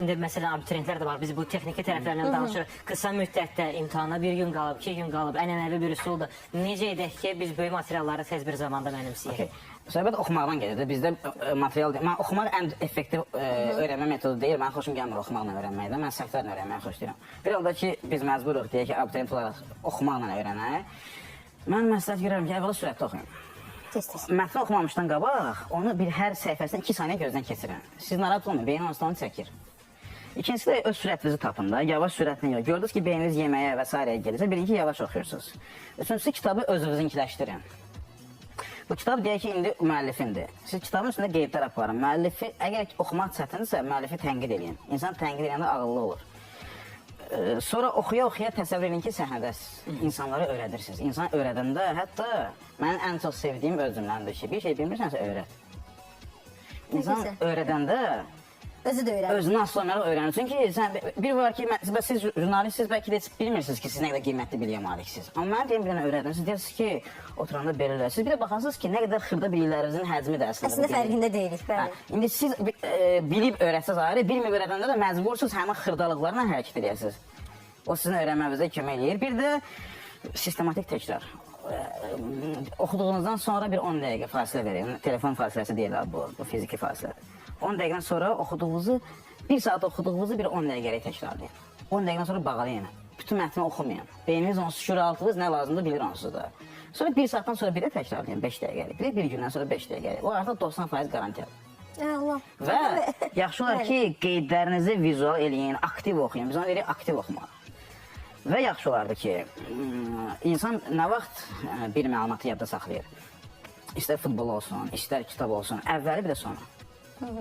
İndi məsələn abituriyentlər də var. Biz bu texniki tərəflərindən danışırıq. Qısa müddətdə imtahana bir gün qalıb, 2 gün qalıb, ənənəvi bir üsuldur. Necə edək ki, biz böyük materialları tez bir zamanda mənimsəyək? Okay. Söhbət oxumaqdan gedir. Bizdə material, mən oxumaq ən effektiv öyrənmə metodu deyil. Mən xoşum gəlmir oxumaqla öyrənməkdən. Mən səhvlərlə öyrənməyi xoşlayıram. Bir halda ki, biz məcburuq deyək ki, abituriyent olaraq oxumaqla öyrənək. Mən məsləhət görürəm ki, əvvəla sürətli oxuyun. Tez-tez. Mətni oxumamışdan qabaq onu bir hər səhifəsini 2 saniyə gözdən keçirin. Siz narahat olmayın, beyin onsuz da onu çəkir. İkincisi də öz sürətinizi tapın da, yavaş sürətlə yox. Gördünüz ki, beyniniz yeməyə və sairəyə gelirsə, birinci yavaş oxuyursunuz. Üçüncüsü kitabı özünüzünkiləşdirin. Bu kitab deyək ki, indi müəllifindir. Siz kitabın üstündə qeydlər aparın. Müəllifi, əgər oxumaq çətindirsə, müəllifi tənqid eləyin. İnsan tənqid eləyəndə ağıllı olur. Sonra oxuya-oxuya təsəvvür edin ki, səhnədəsiniz. İnsanlara öyrədirsiniz. İnsan öyrədəndə, hətta mənim ən çox sevdiyim öz cümləmdir ki, bir şey bilmirsənsə öyrət. İnsan gözəl. öyrədəndə Özü də öyrənir. özünü asılı olmayaraq öyrənir. Çünki sən bir var ki, siz jurnalistsiz, bəlkə də heç bilmirsiniz ki, siz nə qədər qiymətli biliyə maliksiniz. Amma mən deyim bir dənə öyrədim. Siz deyirsiniz ki, oturanda belə elə. Siz bir də baxarsınız ki, nə qədər xırda biliklərinizin həcmi də əslində. Əslində bu bilik. fərqində deyilik, bəli. Hə, İndi siz bilib öyrətsəz ayrı, bilməyib öyrədəndə də məcbursunuz həmin xırdalıqlarla hərəkət edəsiniz. O sizin öyrənmənizə kömək eləyir. Bir də sistematik təkrar. Oxuduğunuzdan sonra bir 10 dəqiqə fasilə verin. Telefon fasiləsi deyil ha bu fiziki fasilədir. 10 dəqiqədən sonra oxuduğunuzu, 1 saat oxuduğunuzu bir 10 dəqiqəlik təkrarlayın. 10 dəqiqədən sonra bağlayın. Bütün mətni oxumayın. Beyniniz onsuz şüuraltınız nə lazımdır bilir onsuz da. Sonra 1 saatdan sonra bir də təkrarlayın 5 dəqiqəlik. Bir də bir gündən sonra 5 dəqiqəlik. O artıq 90% qarantiyadır. Allah. Və yaxşı olar ki, qeydlərinizi vizual eləyin, aktiv oxuyun. Biz ona deyirik aktiv oxumaq. Və yaxşı olardı ki, insan nə vaxt bir məlumatı yadda saxlayır? İstər futbol olsun, istər kitab olsun, əvvəli bir də sonu.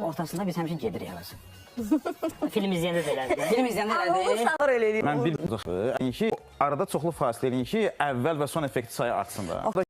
Ortasında biz həmişə gedirik həvəs. Film izləyəndə də elədir. Film izləyəndə elədir. Uşaqlar Mən bir ki, arada çoxlu fasilə eləyin ki, əvvəl və son effekti sayı artsın da.